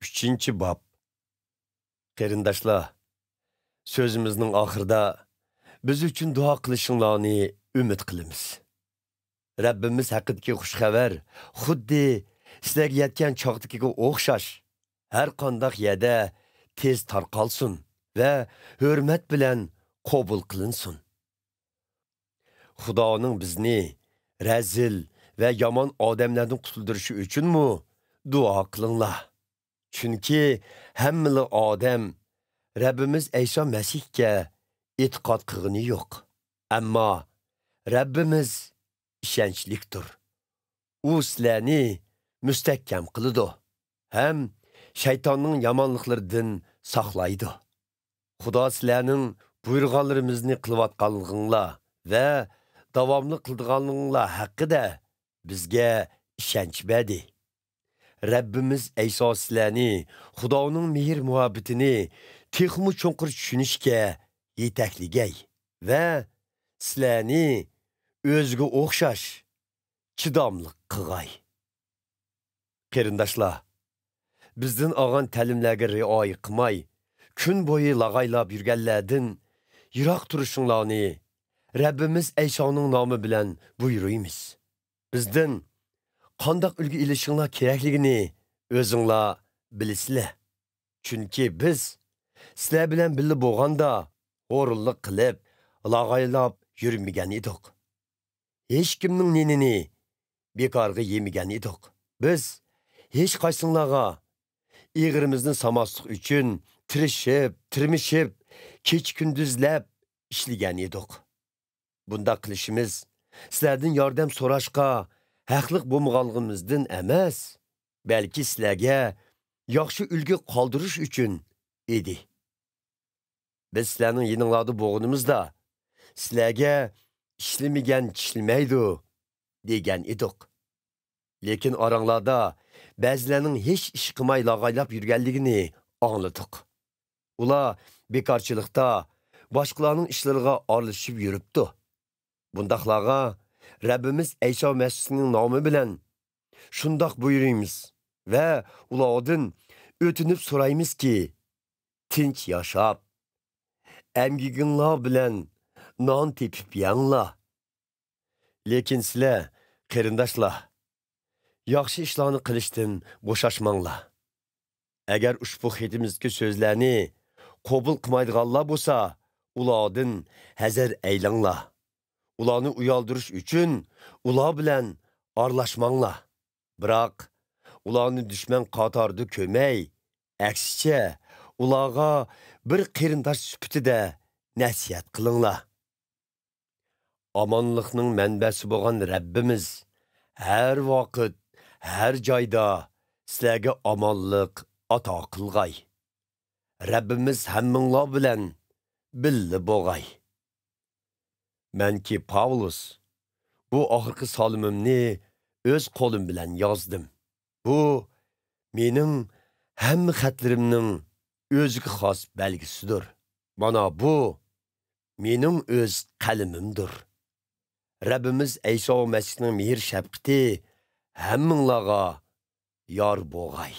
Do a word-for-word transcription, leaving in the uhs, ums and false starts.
ئۈچىنچى باب. قېرىنداشلار، سۆزىمىزنىڭ ئاخىرىدا بىز ئۈچۈن دۇئا قىلىشىڭلارنى ئۈمىد قىلىمىز. رەببىمىز ھەققىدىكى خۇش خەۋەر خۇددى سىلەرگە يەتكەن چاغدىكىگە ئوخشاش ھەر قانداق يەردە تېز تارقالسۇن ۋە ھۆرمەت بىلەن قوبۇل قىلىنسۇن. خۇدانىڭ بىزنى رەزىل ۋە يامان ئادەملەردىن قۇتۇلدۇرۇشى ئۈچۈنمۇ دۇئا قىلىڭلار. چۈنكى ھەممىلا ئادەم رەببىمىز ئەيسا مەسىھكە ئېتىقاد قىلغىنى يوق. ئەمما رەببىمىز ئىشەنچلىكتۇر. ئۇ سىلەرنى مۇستەھكەم قىلىدۇ ھەم شەيتاننىڭ يامانلىقلىرىدىن ساقلايدۇ. خۇدا سىلەرنىڭ بۇيرۇغانلىرىمىزنى قىلىۋاتقانلىقىڭلار ۋە داۋاملىق قىلىدىغانلىقىڭلار ھەققىدە بىزگە ئىشەنچ بەردى. رەببىمىز ئەيسا سىلەرنى خۇدانىڭ مېھىر-مۇھەببىتىنى تېخىمۇ چوڭقۇر چۈشىنىشكە يېتەكلىگەي ۋە سىلەرنى ئۆزىگە ئوخشاش چىداملىق قىلغاي. قېرىنداشلار، بىزدىن ئالغان تەلىملەرگە رىئايە قىلماي، كۈن بويى لاغايلاپ يۈرگەنلەردىن يىراق تۇرۇشۇڭلارنى رەببىمىز ئەيسانىڭ نامى بىلەن بۇيرۇيمىز. بىزدىن قانداق ئۈلگە ئېلىشىڭلار كېرەكلىكىنى ئۆزۈڭلار بىلىسىلەر. چۈنكى بىز سىلەر بىلەن بىللە بولغاندا ھورۇنلۇق قىلىپ، لاغايلاپ يۈرمىگەن ئىدۇق. ھېچكىمنىڭ نېنىنى بىكارغا يېمىگەن ئىدۇق. بىز ھېچقايسىڭلارغا ئېغىرىمىزنى سالماسلىق ئۈچۈن تىرىشىپ، تىرمىشىپ، كېچە-كۈندۈزلەپ ئىشلىگەن ئىدۇق. بۇنداق قىلىشىمىز سىلەردىن ياردەم سوراشقا ھەقلىق بولمىغانلىقىمىزدىن ئەمەس، بەلكى سىلەرگە ياخشى ئۈلگە قالدۇرۇش ئۈچۈن ئىدى. بىز سىلەرنىڭ يېنىڭلاردا بولغىنىمىزدا، سىلەرگە «ئىشلىمىگەن چىشلىمەيدۇ» دېگەن ئىدۇق. لېكىن ئاراڭلاردا بەزىلەرنىڭ ھېچ ئىش قىلماي لاغايلاپ يۈرگەنلىكىنى ئاڭلىدۇق. ئۇلار بىكارچىلىقتا باشقىلارنىڭ ئىشلىرىغا ئارىلىشىپ يۈرۈپتۇ. بۇنداقلارغا رەببىمىز ئەيسا مەسىھنىڭ نامى بىلەن شۇنداق بۇيرۇيمىز ۋە ئۇلاردىن ئۆتۈنۈپ سورايمىزكى، تىنچ ياشاپ، ئەمگىكىڭلار بىلەن نان تېپىپ يەڭلار. لېكىن سىلەر، قېرىنداشلار، ياخشى ئىشلارنى قىلىشتىن بوشاشماڭلار. ئەگەر ئۇشبۇ خېتىمىزدىكى سۆزلەرنى قوبۇل قىلمايدىغانلار بولسا، ئۇلاردىن ھەزەر ئەيلەڭلار. ئۇلارنى ئۇيالدۇرۇش ئۈچۈن ئۇلار بىلەن ئارىلاشماڭلار. بىراق، ئۇلارنى دۈشمەن قاتارىدا كۆرمەي، ئەكسىچە، ئۇلارغا بىر قېرىنداش سۈپىتىدە نەسىھەت قىلىڭلار. ئامانلىقنىڭ مەنبەسى بولغان رەببىمىز ھەر ۋاقىت، ھەر جايدا سىلەرگە ئامانلىق ئاتا قىلغاي. رەببىمىز ھەممىڭلار بىلەن بىللە بولغاي. مەنكى پاۋلۇس، بۇ ئاخىرقى سالىمىمنى ئۆز قولۇم بىلەن يازدىم. بۇ مېنىڭ ھەممە خەتلىرىمنىڭ ئۆزىگە خاس بەلگىسىدۇر. مانا بۇ مېنىڭ ئۆز قەلىمىمدۇر. رەببىمىز ئەيسا مەسىھنىڭ مېھىر-شەپقىتى ھەممىڭلارغا يار بولغاي.